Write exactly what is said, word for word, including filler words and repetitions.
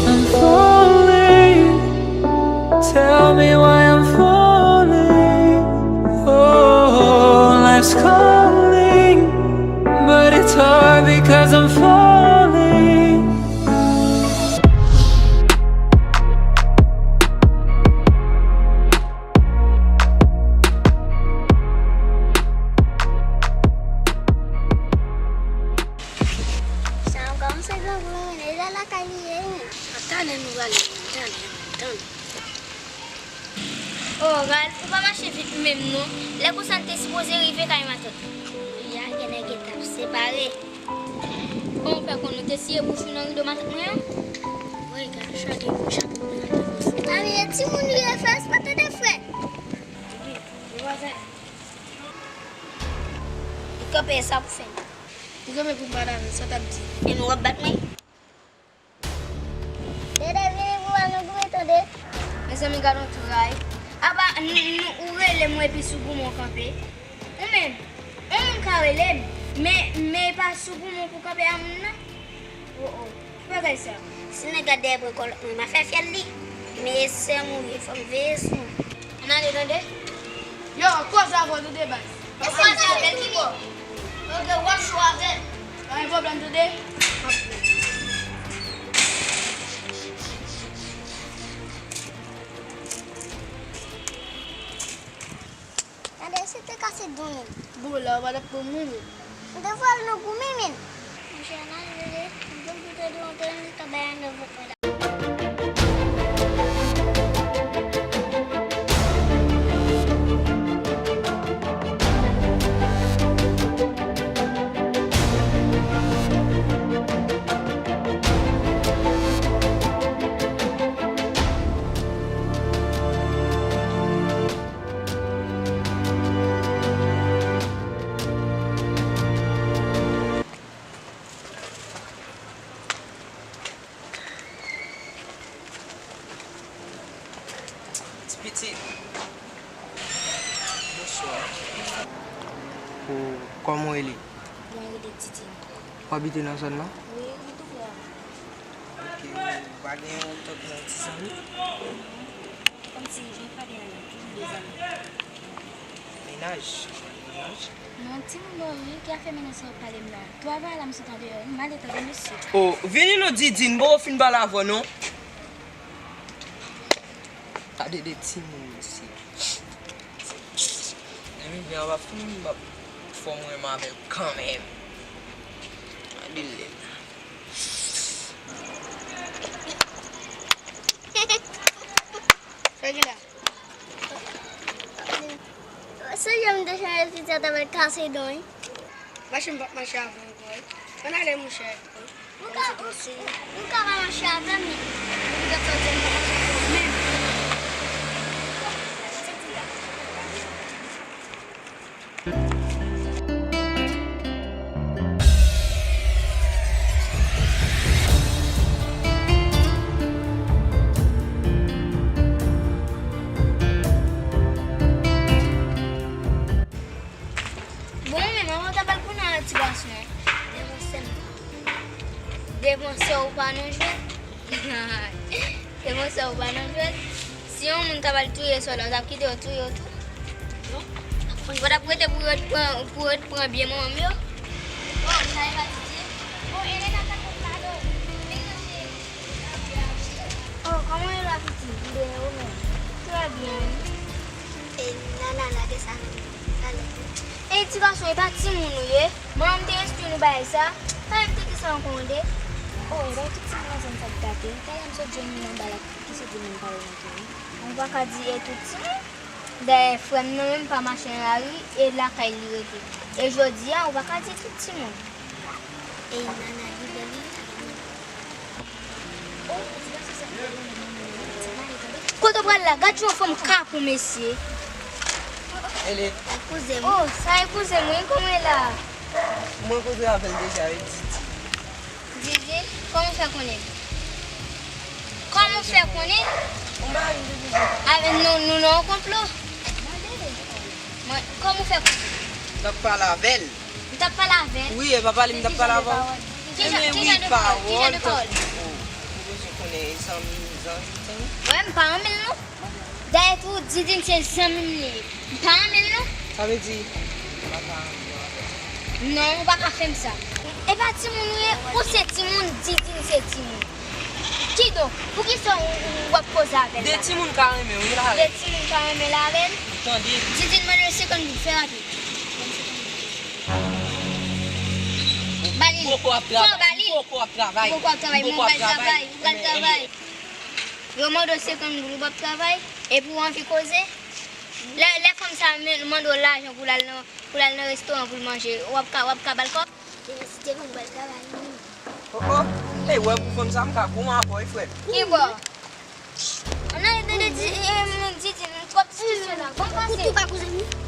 I'm falling. Tell me why I'm falling. Oh, life's calling, but it's hard because I'm falling. Sa ankò yon sezon pou mwen, deja lakay li ye. Talè nou prale, talè, talè. Oh, Ralph, ou pa mache vit menm non. Lè konsa n te sipoze rive kay matant. Ya, gen nèg ki t ap separe. Bon, ou fè konn nou te siye bouch ou nan rido matant mwen an? Woy, gade chage bouch ak mwen an. Ami, e timoun li ye, fè espwa tande frè. Wi, wi, vwazen. Li kanpe sa pou fè. Li kanpe pou m pale avè l, sa w t ap di? E nou w ap bat mwen? Dede, vini pou wè nou goumen tande. Mezanmi, gad on tray. Apa n, n, ou rele m epi sou poumon w kanpe? Ou menm, on moun ka rele m, men, men e pa sou poumon pou kanpe a moun nan. Oh, oh. Bagay sa. Si nèg la dèyè pran kòlòt mwen, m a fè fyèl li. Men e sè m ou ye, fò m veye sou ou. Ann ale tande. Yo, koze avè w tande baz. E sa w di avè l ki bò? Ok, w ap cho avè l. Pa gen pwoblèm tande. Tande, si te kase don li. Bon, la, w pa t ap pran mwen menm. M te vwal nou goumen menm. Monchè, n ale, tande. M vin pou tande yon tande ka bay anndan vant mwen la. Ti pitit. Bonswa. Ou, kòman w rele? Mwen rele Titine. W abite nan zòn nan? Wi, m tou prè a. Ok, ou pa gen yon tankou yon ti zanmi? Kòmsi jan w pale a la, toujou de zanmi. Mennaj? Mennaj? Non, timoun nan wi ki afè mennaj sa w ap pale m la. Travay la m sot andeyò wi, m ale tande mesye. Oh, vini non Didine, m poko fin pale avè w non. Gade de timoun mesye. Lè m rive anba fini, m ap fè w mwen renmen avè l kanmenm. Gade lè. Sa ki la? Se jan m te chanje piti a t ap kase don wi. Mache m p ap mache avè w ankò wi. Ann ale monchè. Nou ka, nou ka pa mache avè m menm. Ou gade sa w di a, m p ap mache avè w menm. Bon, men manman ta pral konnen a ti gason an. Devan sè m. Devan sè w pa nan jwèt. Devan sè w pa nan jwèt. Si yon moun ta pral touye sè w la, w t ap kite yo touye w tou? Non. Ou t ap rete pou yo t pran, pou yo t pran byen manman m yo? Oh, sa e pa Didier? Bon, Elena ta konn pale w. Vin nan cheri. Oh, kòman w ye la pitit? M byen, ou menm? Trè byen. E Nana, lage sa nan men m. Talè. Ey, ti gason, e pa timoun ou ye? Manman m te enstwi nou bagay sa. Talè m teke sa ankò tande. Oh, e pa tout timoun nan zòn sa ki tate. Talè m sot jwenn li anba la ki sot di m pale nan timoun. Ou pa ka di e tout timoun. Dayè, frè m nan menm pa mache nan lari, e lakay li rete. E jodi a, ou pa ka di tout timoun. Ey, Nana, li bèl wi. Kote Vwala, gad yon fanm kapon, mesye. Ele. Kouzen m. Oh, sa e kouzen mwen, kòman e la? Mwen koze avè l deja, e Didi. Didi, kòman w fè konnen? Kòman w fè konnen? Avè nou, nou nan yon konplo. Mwen, kòman w fè konnen? M t ap pale avè l. M t ap pale avè l. Wi, e pa pale m t ap pale avè w. Ki jan de pawòl? Ki jan de pawòl? Ki jan de pawòl? Ou bezwen konnen zanmi, zanmi, zanmi? Wè, m pa renmen l non. Dayè tou, Didine se zanmi m li ye. M pa renmen l non. Sa vle di, ou pa ka renmen avè l? Non, ou pa ka fè m sa. E pa timoun ou ye, ou se timoun, Didine se timoun. Kidonk, poukisa w, w ap koze avè l la? De timoun ka renmen, wi, l avè l. De timoun ka renmen l avè l? Tande. Didine mande l senkant goud, fè rapid. Ba li. Poko ap travay, poko ap travay. Poko ap travay, men ou pral travay, ou pral travay. Yo mande w senkant goud, ou p ap travay, epi w anvi koze. Lè, lè fanm sa a men-, mande w lajan pou l al nan, pou l al nan restoran pou l manje, w ap ka, w ap ka ba l kòb? Depi si te konn ba l travay, wi. Oh, oh. Ey, wè pou fanm sa, m ka goumen avè w, wi, frè m. Ki bò? Ann ale tande di, em, di, di, nou twòp diskisyon la. Bon, pase. Ou tou pa koze, wi.